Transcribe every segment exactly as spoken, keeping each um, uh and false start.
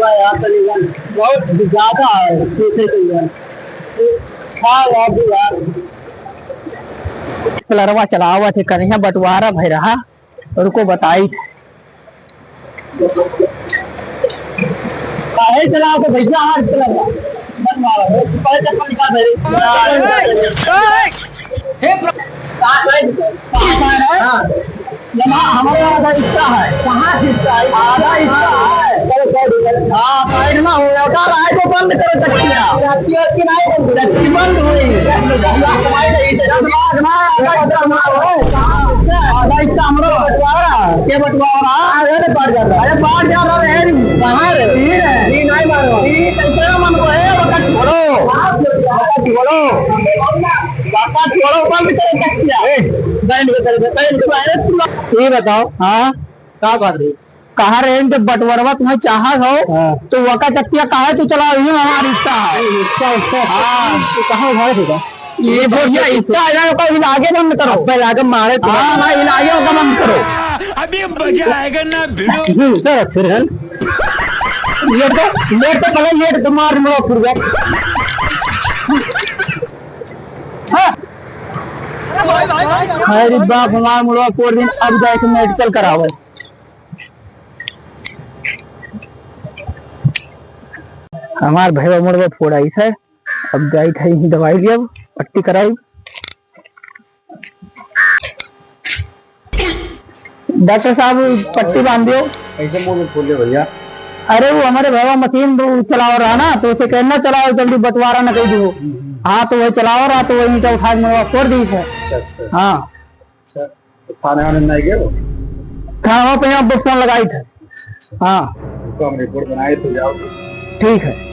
बहुत ज्यादा है, कैसे कहिए? हाँ, यार, यार। कलरवा चलावत है, कन्हैया बंटवारा भय रहा, रुको बताई। काहे चलाओ तो भैया, हाथ चला। मत मारो, पहले चप्पल निकाल दे। हे प्र- कहाँ है? हाँ। जमा हमारा आधा हिस्सा है। कहाँ हिस्सा है? आधा हिस्सा है। चलो, चलो, चलो। हाँ, साइड में हो जाओ। साला, आए तो बंद करो चक्किया। चक्की, चक्की नहीं बंद। चक्की बंद हुई। दस लाख कमाई रही है। दस लाख ना, आधा हिस्सा हमारा है। आधा हिस्सा हमारा बंटवारा। के बंटवारा? अरे, बाहर जा रहा है। अरे, बाहर जा रहा है। कहाँ रे? ये है। ये नहीं मारो। ये कैसे मन को है? बता छोड़ो। बता छोड़ो। बाबा छोड़ो, बंद करो चक्किया। ए, बैंड के तरफ, बैंड के बाहर तू। ये बताओ, हाँ? का बात रही? कहा रहे जब बंटवारवा तुम्हें चाहत हो, हाँ। तो वका चक्किया काहे तू चलाओ, ये हमारा हिस्सा है। ये हिस्सा, हिस्सा। हाँ। तू कहाँ उधार होगा? ये भैया हिस्सा है ना, ओका इलागे बंद करो। अबे लागे मारे तू। हाँ, ना इलागे ओका बंद करो। अभी मजा आएगा ना भिड़ो। हम्म, सर, फिर है। ये तो, ये तो पहले ये तो मार मुड़वा फूट गया। हाँ। अरे बाप, हमार मुड़वा फोड़ दिन, अब जाए के मेडिकल करावे। हमार भैया मुड़वा फोड़ आई है, अब जाई थे ही दवाई लियब, पट्टी कराई। डॉक्टर साहब, पट्टी बांध दियो। कैसे मुंह में फूले भैया? अरे, वो हमारे भैया मशीन वो चलाओ रहा ना, तो उसे कहना, "चलाओ, जल्दी बंटवारा न कही दो।" हम्म, हम्म। हाँ, तो वही चलाओ रहा, तो वही ईंटा उठा के मुड़वा फोड़ दी है। अच्छा, अच्छा। हाँ। अच्छा, तो थाने वाने नहीं गए हो? थाना पे यहाँ फोन लगाई थे। अच्छा। हाँ। तो हम रिपोर्ट बनाए तो जाओ। ठीक है।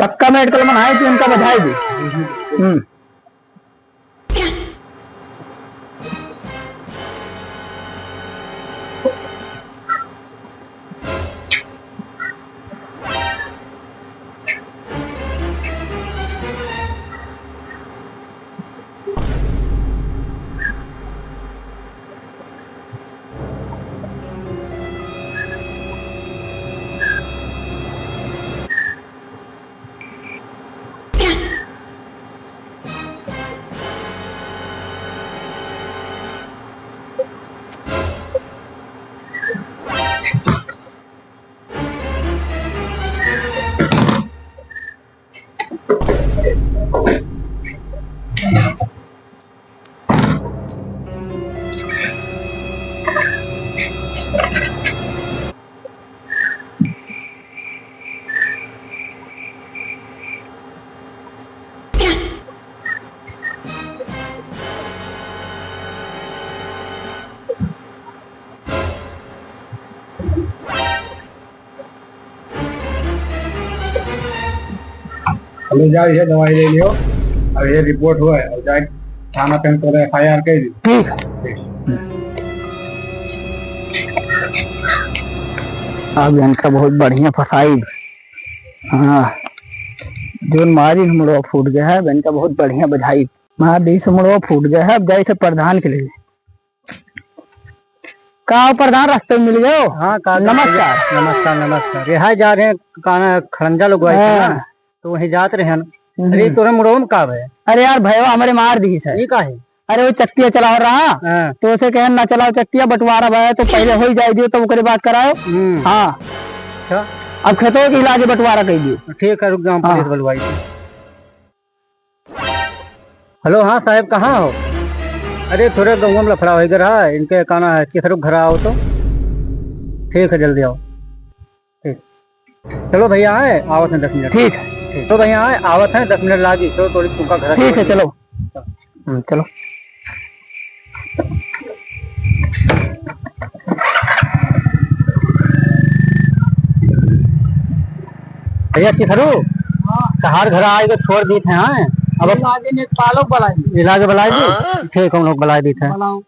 पक्का मेडिकल में आए थे, उनका बधाई दी। हम्म। ले जाओ, ये दवाई ले लियो और ये रिपोर्ट हुआ है और जाए थाना पे हम तोरे एफ आई आर कर दी। ठीक। ठीक। अब इनका बहुत बढ़िया फंसाई। हाँ, जोन मारी मुड़वा फूट गया है, अब इनका बहुत बढ़िया बजाई। मार दी से मुड़वा फूट गया है, अब जाए थे प्रधान के लिए। का हो प्रधान, रास्ते में मिल गए हो? हाँ, का नमस्कार। नमस्कार, नमस्कार। यहाँ जा रहे हैं, काना खड़ंजा लोग आए थे ना, हाँ। तो वहीं जात रहे हैं। हम्म। अरे, तोरे मुड़वा में का है? अरे यार, भैया हमारे मार दी है। ये का है? अरे, वो चक्किया चलाओ रहा, हाँ। तो उसे कहे, "ना चलाओ चक्किया, बंटवारा भय है, तो पहले हो ही जाए दियो, तब ओकरे बात कराओ।" हम्म। हाँ। अच्छा। अब खेतों के इलाज बंटवारा कह दियो। ठीक है, रुक जाओ, हाँ। पुलिस बुलवाई थी। हेलो, हाँ साहब, कहाँ हो? अरे, थोड़े गाँव में लफड़ा होइगा रहा, इनके कहना है, चिथरुक घर आओ तो। ठीक है, जल्दी आओ। ठीक। चलो भैया, आए, आवत हैं दस मिनट। ठीक है। ठीक। तो भैया, आए, आवत हैं, दस मिनट लागी। चलो, थोड़ी तुमका घर ठीक है, चलो। हम्म, चलो। भैया चिथरू, हाँ। तहार घर आए के छोड़ दी थे, हाँ? अब इलाज ने पालक बुलाई। इलाज बुलाई दी? हाँ। ठीक, हम लोग बुलाई दी थे। बुलाओ।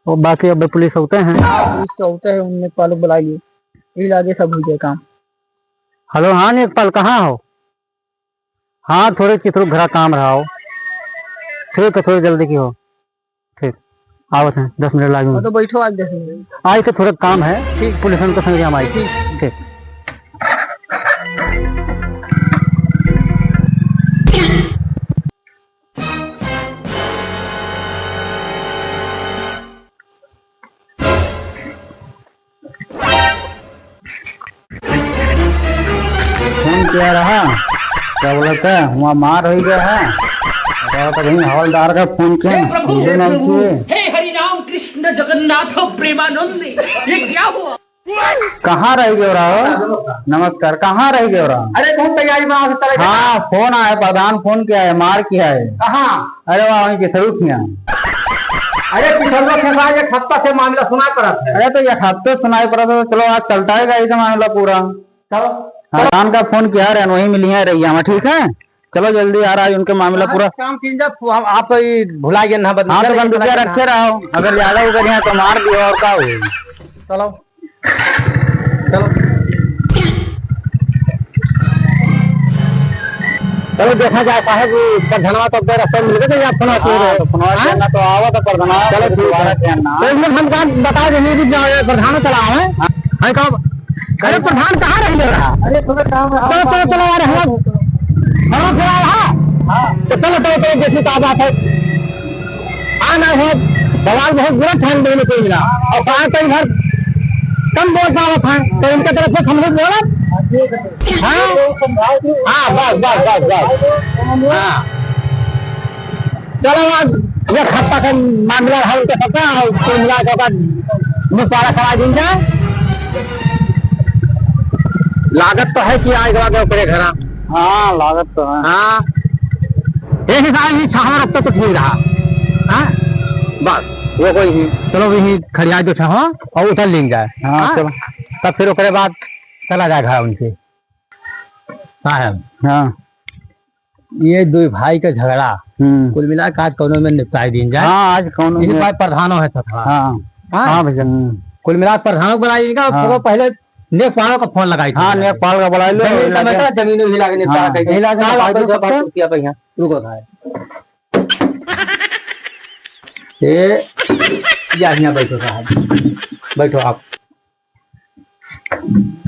वो बाकी अब पुलिस होते हैं। हाँ, पुलिस तो होते हैं, उनने पालक बुलाई लिए। इलाज सब हो जाए काम। हेलो, हाँ नेकपाल, कहाँ हो? हाँ, थोड़े चिथरुक घरा काम रहा हो। ठीक है, थोड़ी जल्दी किहो। ठीक, आवत हैं, दस मिनट लागे। हाँ, तो बैठो आज दस मिनट। आज तो थोड़ा काम है, ठीक। पुलिस उनको संग हम आई। ठीक। ठीक। फोन किया रहा, क्या बोला था, वहाँ मार हो गया है। बताओ तो कहीं हवलदार का फोन किया, हे प्रभु, उनके हे नाम प्रभु, किए। हे हरि राम कृष्ण जगन्नाथ प्रेमानंद, ये क्या हुआ? कहाँ रह गयो रहा? नमस्कार, कहाँ रह गयो रहा? अरे, बहुत तैयारी बना के चले हाँ, फोन आया, प्रधान फोन किया है, मार किया है। कहाँ? अरे वाह, वहीं पिथरू किया। अरे, पिथरुआ के साथ एक हफ्ता से मामला सुनाई पड़त है। अरे, तो एक हफ्ते सुनाई पड़त है, तो चलो, आज चलता है गाड़ी का मामला पूरा। चलो। हाँ, प्रधान का फोन किया रहे, वहीं मिली है रैया में, ठीक है? चलो जल्दी यार, आज उनके मामला आज पूरा काम कीन जा, फु-, हम, आप तो ये भुला गए ना, बंदूकिया हाँ, तो लेके बंदूकिया चला गया। रखे रहो, अगर ज्यादा हो गए हैं तो मार दियो, और का हो? चलो, चलो। चलो देखा जाए साहब, वो प्रधानवा तो अब रास्ता में मिल गए, तो या फोन आते हाँ, रहे। तो फोन आते हाँ? ना तो आवा तो प्रधानवा चलो, तो ठीक दोबारा है। ध्यान ना। तो इसमें हम काम बता देंगे कि जो ये प्रधान चला है, हाँ। हम काम अरे प्रधान कहाँ रह गया? अरे थोड़ा काम है, चलो, चलो, चलो यार, हम लोग, हम लोग चला रहा। हाँ। तो चलो, चलो, चलो, देखिए क्या बात है। हाँ ना, है, बवाल बहुत बुरा ठंड देने को मिला। और कहा तो इधर कम बोल पावत है, तो इनके तरफ से हम लोग बोला। हाँ? हाँ, बस, बस, बस, बस। हाँ। चलो, आज एक हफ्ता का मामला हल के पता है, कुल मिला के ओकर निपटारा करा दीन जाए। लागत तो है कि आए गवा के ओकरे घरा। हाँ, लागत तो है। हाँ। एक हिसाब से छाहवा रखता तो ठीक रहा। हाँ? बस, वो कोई नहीं। चलो, वही खड़िया जो छाहवा और उधर लीन जाए। हाँ, हाँ? चलो। तब फिर ओकरे बाद चला जाए घर उनके। साहब। हाँ। ये दुई भाई का झगड़ा, हम्म। कुल मिला के आज कौनो में निपटाई दीन जाए। हाँ, आज कौनो यही में। भाई प्रधानो है सतवा। हाँ। हाँ। हाँ भैया। हम्म। कुल मिला के प्रधानो को बुलाई इनका, हाँ। वो पहले नेकपालो का फोन लगाई हाँ, थी। नेकपाल का बुलाई लो, जमीन का लेके। बेटा, जमीन भी लाके निपटा हाँ, के। यही लाके कहाँ निपटा बात दो है, सबसे। बात किया भैया, रुको भाई। ए, या हियाँ बैठो साहब, बैठो आप।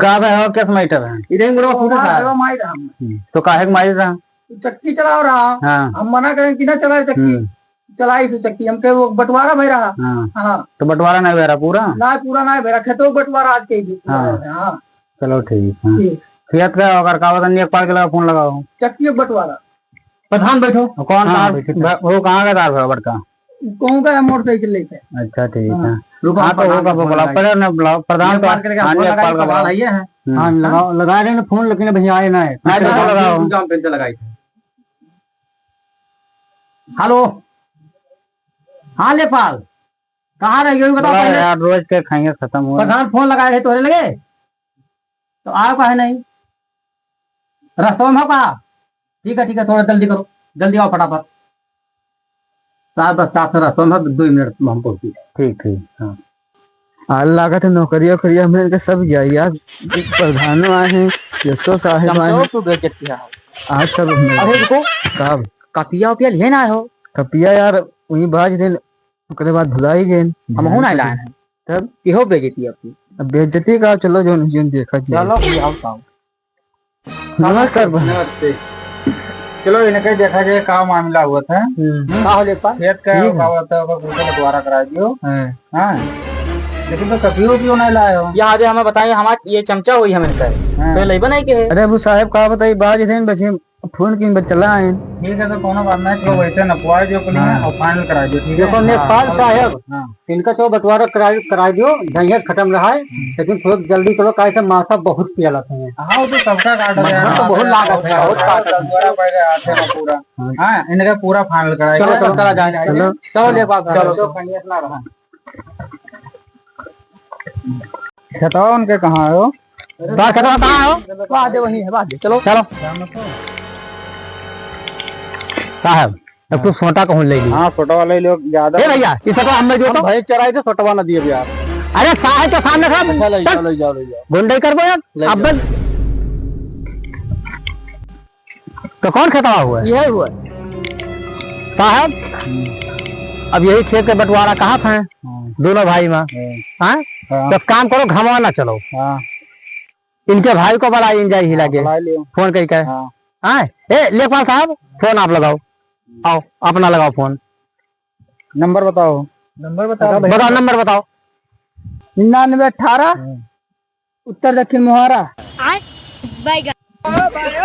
का भाई हो, कैसे मैटर है? इधर मुड़वा फूटा हाँ, था। चलो माई रहा हम। हम्म, तो काहे के मारी रहा? चक्की चलाओ रहा। हाँ। हम मना करें कि ना चलाए चक्की। हम्म। चलाई तू चक्की, हमके वो बंटवारा भई रहा। हाँ। हाँ। तो बंटवारा नहीं भई रहा पूरा? ना, पूरा नहीं भई रहा, खेतों बंटवारा आज के ही। हाँ। हाँ। चलो ठीक है। ठीक। खेत का अगर का बता, नेकपाल के लगा फोन लगाओ। चक्की बंटवारा। प्रधान बैठो। कौन हाँ, कहाँ बैठो। भ-, वो कहाँ का दार भा बड़का? कहूँ का है मोटरसाइकिल लेके। अच्छा, ठीक हाँ। है। रुको, हाँ, हम तो प्रधान होगा, को फोन बुलाओ, लगाई। पहले ना बुलाओ, प्रधान को, नेकपाल के लगा, हाँ, फोन लगाई, नेकपाल तो का प्रधान बुलाओ। आइए हैं। हाँ, हम्म। लगाओ, लगा रहे हैं फोन, लेकिन अभी आए ना है। हाँ, तो लगाओ। लगाओ। काम पे लगाई। हेलो। हाँ, लेकपाल। कहाँ रह गए, बताओ बोला पहले। यार, रोज के खाइए खत्म हुआ। प्रधान फोन लगाए रहे तोरे लगे। तो आओ काहे नहीं? रस्तवा में हो का? ठीक है, ठीक है, थोड़ा जल्दी करो, जल्दी आओ फटाफट। सात बस सात रस्तवा में, दो मिनट में हम पहुँची। ठीक, ठीक। हाँ। आज लागत है नौकरिया उकरिया हमरे के सब जाई यार। प्रधानो आए हैं, यशो साहेब आए चमचो हैं। तू बेइज्जत किया है। आज सब हमरे अरे रुको। का? कपिया उपिया लिए ना आए हो? कपिया यार, वहीं बाज दिन, ओकरे बाद भुला ही गए। हमहू ना लाए हैं। तब? इहो बेइज्जती आपकी। अब बेइज्जती का, चलो जोन, जोन देखा जाए। चलो, कोई आओ, आओ। नमस्कार बा। नमस्ते। चलो, इनके देखा जाए, का मामला हुआ था। हम्म। का हो लेकपाल? खेत का ठीक है। का हुआ था, ओकर कुछ बंटवारा करा दियो। हाँ। हाँ। लेकिन तो कपियो उपियो नहीं लाए हो। या आगे हमें बताइए, हमार ये चमचा हुई हमें सर। हाँ। तो लइबा नहीं के है। अरे, वो साहब, का बताई, बाज दिन बचे, फोन किन बा, चला आइन। ठीक है, तो कोनो बात नहीं, तो वैसे नपवा जो अपनी हाँ। और फाइनल करा दो, ठीक है? देखो, नेकपाल हाँ, साहब, हाँ। इनका तो बंटवारा करा, करा दियो, झंझट खत्म रहा है, हम्म। लेकिन थोड़ा जल्दी चलो, काहे से माथा बहुत पियाला था। हाँ, वो तो सबका काट हाँ, है, तो बहुत लागत है, बहुत हाँ, लागत है। दस बारह पड़ गए हाथ में पूरा। हाँ। हाँ, इनका पूरा फाइनल करा चलो, दियो। चलो, चला जाए, चलो। चलो, ले बात, चलो, चलो। तो खैनियत ना रहा। खेतवा उनके कहाँ है हो? बा, खेतवा कहाँ है हो? बा दे, वहीं है, बा दे, चलो। चलो। साहब, अब तू सोटा कहूँ ले ली। हाँ, सोटा वाला ही लोग ज्यादा। ए भैया, ये सोटा हम में जो हम तो भैंस चराई थे, सोटवा ना दिए यार। अरे साहब तो सामने था। अच्छा, ले जाओ, ले जाओ, ले जाओ। गुंडे करबो यार। ले अब जाओ। बस। तो कौन खेतवा हुआ है? यही हुआ है। साहब, हम्म। अब यही खेत के बंटवारा कहा था, हाँ। दोनों भाई में, हाँ। हाँ? हाँ। तो काम करो, घमवा ना चलो। हाँ। इनके भाई को बुलाई, इन जाई हिला हाँ, के। बुला लियो। फोन कई के। हाँ। हाँ? ए, लेखपाल साहब, फोन आप लगाओ। आओ, अपना लगाओ फोन। नंबर बताओ। नंबर बताओ भैया। बताओ, नंबर बताओ। निन्यानवे अठारह, हाँ। उत्तर दक्षिण मुहारा। आय, बैगन।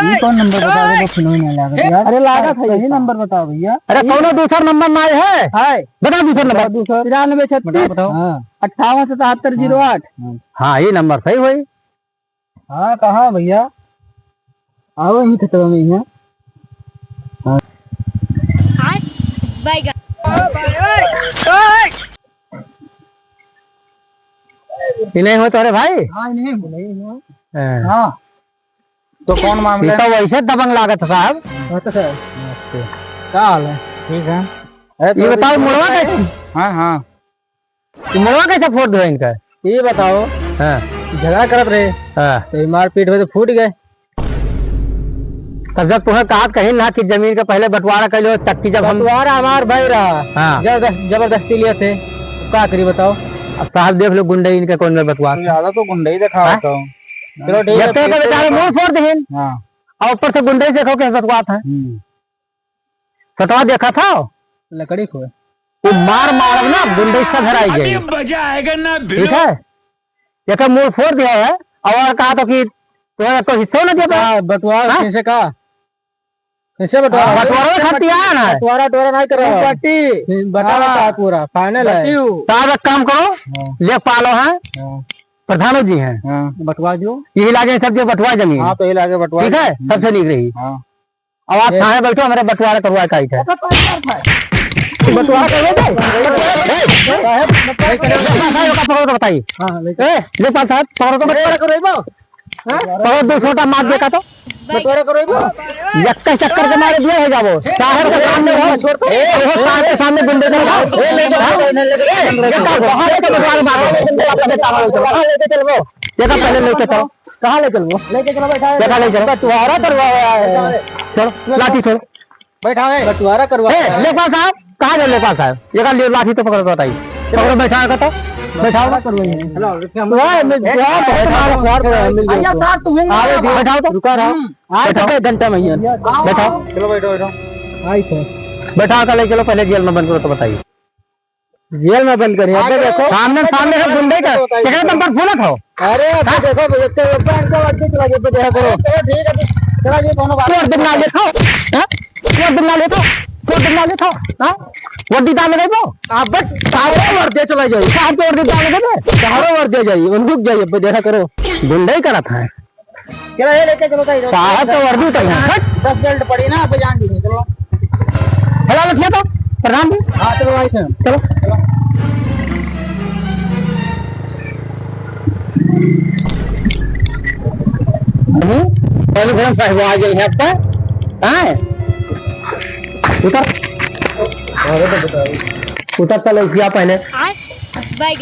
ये कौन नंबर बता दे, फोन ही नहीं लागत यार। अरे लागत है, यही नंबर बताओ भैया। अरे कौनो दूसर नंबर ना है? है। बता दूसर नंबर। दूसर। तिरानवे छत्तीस, बताओ, बताओ। हाँ। अट्ठावन सतहत्तर जीरो आठ। हाँ, ये नंबर सही होई। हाँ, कहाँ भैया? आओ यहीं खेतवा में ही है। हाँ। आय, बैगन। इन्हें हो तोरे भाई? हाँ, इन्हें हो, इन्हें हो। हाँ। हाँ। तो कौन मामला ये तो है? वैसे दबंग लागत है साहब। हाँ, तो सर। नमस्ते। क्या हाल है? ठीक है। अरे, ये तो बताओ, अभी मुड़वा कैसे? हाँ, हाँ। ये मुड़वा कैसे फोड़ दो इनका? ये बताओ, हाँ। झगड़ा करत रहे, हाँ। तो ये मारपीट में तो फूट गए। तब जब तुम्हें कहा कहीं ना कि जमीन का पहले बंटवारा कर लो, चक्की जब हम बंटवारा हमार भाई रहा, हाँ। जबरदस्त-, जबरदस्ती लिए थे, तो का करी बताओ? अब साहब देख लो गुंडई इनके कौन में बंटवा। ज्यादा तो गुंडई दिखावा हाँ? तो। चलो ठीक है, एक तो फिर बेचारे तो मुंह फोड़ देहिन। हाँ। और ऊपर से गुंडई देखो कैसे बंटवात है। हम्म। सटवा देखा था? लकड़ी को। वो मार मारब ना, गुंडई सब हेराई जाई। अभी मजा आएगा ना, ठीक है? एकर मुंह फोड़ दिया है, और कहा तो कि तोरा एको हिस्सो ना देबा। का बंटवारा हाँ? कैसे का? कैसे बंटवारा? बंटवारा खातिर आया ना है। बंटवारा, बंटवारा नहीं कर रहा। बटी। बटा हाँ। बटा पूरा, final है। बटी। साहब एक काम करो, हाँ। लेखपालो हैं, हाँ। प्रधानो जी हैं। हाँ। बंटवा दो। यही लागे सब जो बंटवा जमीन। हाँ, तो यही लागे बंटवा ठीक है, दो। सबसे नीक रही। हाँ। अब आप ये थाने बैठो, हमारे बंटवारा करवाए का ही था। बंटवारा करवाए का? ए, ए, साहब, ओका पकड़ो तो बताइए। हाँ, लेकिन ए, लेखपाल साहब, पकड़ो तो बंटवारा करवाइबो? हाँ? पकड़ो, दो छोटा मार देखा तो। बंटवारा करवाइबो? यक्का चक्कर के मारे दिए हो जाबो। साहब के सामने हो, ए, वो साहब के सामने गुंडे को ए, लेके जाओ, लेके जाओ, लेके जाओ। ए, ये का, वहाँ लेके बंटवारा मारो। वहाँ लेके चलबो। ये का पहले लेके चलो। कहाँ ले चलबो? लेके चलो, बैठा है। देखा ले चलो। बंटवारा करवावा है। चलो, लाठी छोड़ो। बैठा है। बंटवारा करवा ए, है। लेखपाल साहब, कहाँ गए लेखपाल साहब? ये का ले, लाठी तो पकड़ के बताइए। पकड़ो, बैठा है तो। बैठाओ। बंटवारा करवाई है। हेलो, रुकिए, हम वाह, मैं, वाह, बहुत मार, मार कर मिल गया। अरे यार, साहब, तुम ही आओ, मारो। बैठाओ तो। रुका रहो। हम्म। आए तो बैठाओ। एक घंटा में ही है। बैठाओ। चलो, बैठो, बैठो। आई थे। बैठा कर ले चलो, पहले जेल में बंद करो तो बताइए। जेल में बंद करी, अबे देखो। सामने, सामने से गुंडे का, केकरे दम पर फूलत हो? अरे, अबे हाँ? देखो, एक तो ऊपर इनका वर्दी चला गया, देखा करो। चलो, ठीक है, चला गया, दोनों बात। तोड़ दिना लेता, हाँ? तोड़ दिना लेता, तोड़ दिना लेता, हाँ? वर्दी डाल देबो? अब बस सारे वर्दी चला जाई। सारे वर्दी डाल देबो? सारे वर्दी जाई, उन रुक जाई, अबे देखा करो। गुंडे ही करत है। चलो, ये लेके चलो, भाई, साहब तो वर्दी उतारी है। हट। दस बेल्ट पड़ी ना, आप जान दीजिए, चलो। हेलो, लखिया तो, प्रधान जी। हाँ, चलो, भाई, चलो। चलो। हम्म, पहले कौन साहब आ गए हैं आपका? हाँ? उतर। उतर, चलो, इसी आप पहले। बैठ,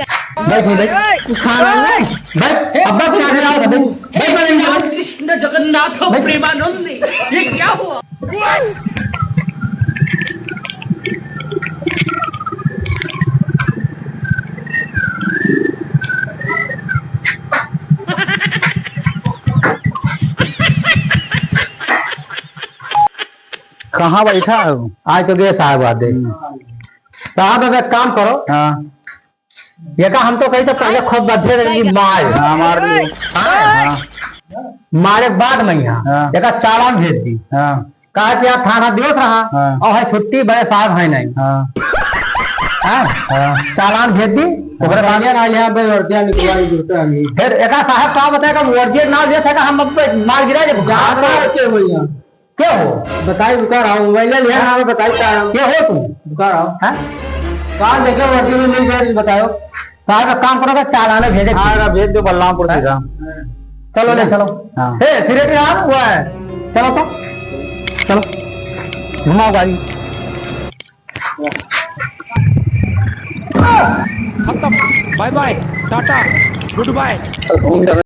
बैठ। तू खा रहा है? बैठ। अब बस क्या कर रहा था? बैठ, बैठ, बैठ, बैठ। कृष्ण जगन्नाथ बैठ। प्रेमानंद, ये क्या हुआ? कहाँ बैठा है? आज तो गए साहब आते। हम्म। साहब, अब एक काम करो। हाँ। ये का हम तो कही तो पहले खूब बज्जे रही मार। हाँ, मार दियो। हाँ। हाँ। मारे बाद में यहाँ। हाँ। ये का चालान भेज दी। हाँ। कहा कि आप थाना दियो रहा। हाँ। और है छुट्टी, बड़े साहब है नहीं। हाँ। हाँ। हाँ। चालान भेज दी। ओकरे बाद भैया ना यहाँ पे वर्दिया निकलवाई जूता नहीं। फिर एक साहब का बताएगा, वर्दिया ना लिया था, हम अब मार गिरा दे। जान रहा है क्या भैया? के हो? बताई, रुका रहा हूँ, मोबाइल ले लिया, हाँ, बताई का है? के हो तुम? रुका रहा हूँ। हाँ? कहाँ देखे वर्दी में मिल जाए, बताओ। साहब, एक काम करो, चालाने भेजे। हाँ, भेज दो बलरामपुर हाँ? सीधा। चलो, ले चलो। हाँ। ए, सिगरेट यार, वो है। चलो तो। चलो। घुमाओ गाड़ी। खत्म। Bye bye. Tata. Good bye.